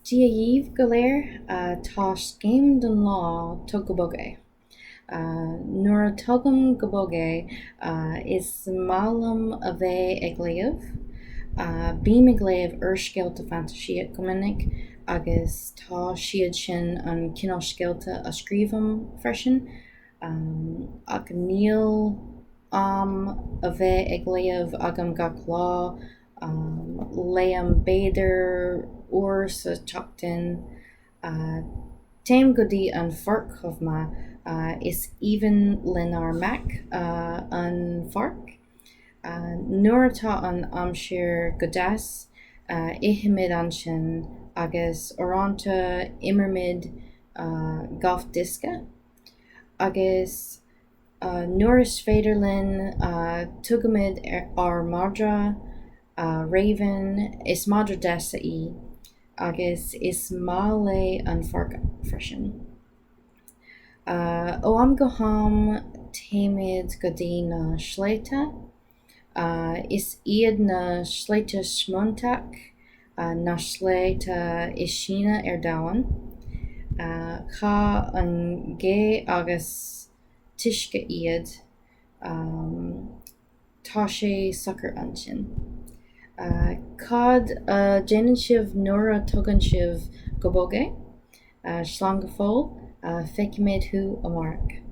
Dia dhaoibh go léir, tá scéim don lá, tóg go bog é. Nuair a tógaim go bog é, is maith liom a bheith ag léamh. Bím ag léamh úrscéalta fantaisíocht go minic agus tá siad sin an cineál scéalta a scríobhaim freisin. Ach níl am a bheith ag léamh agam gach lá. Léim b'fhéidir uair sa tseachtain. Téim go dtí an pháirc chomh maith. Is aoibhinn lenár mac an pháirc. Nuair atá an aimsir go deas, ithimid ansin agus uaireanta imrímid galf diosca. Agus Nuair is féidir linn, tugaimid ár madra, Raven, is madra deas í agus is maith léi an pháirc freisin. Ó am go ham téimid go dtí na sléibhte. Is iad na Sléibhte Smonach na sléibhte is sine ar domhan. Chaith an ghaoth agus t-uisce iad. Tá sé socair ansin. Cad a déanann sibh nuair a tugann sibh go bog é? Slán go fóill, feicfimid thú amárach.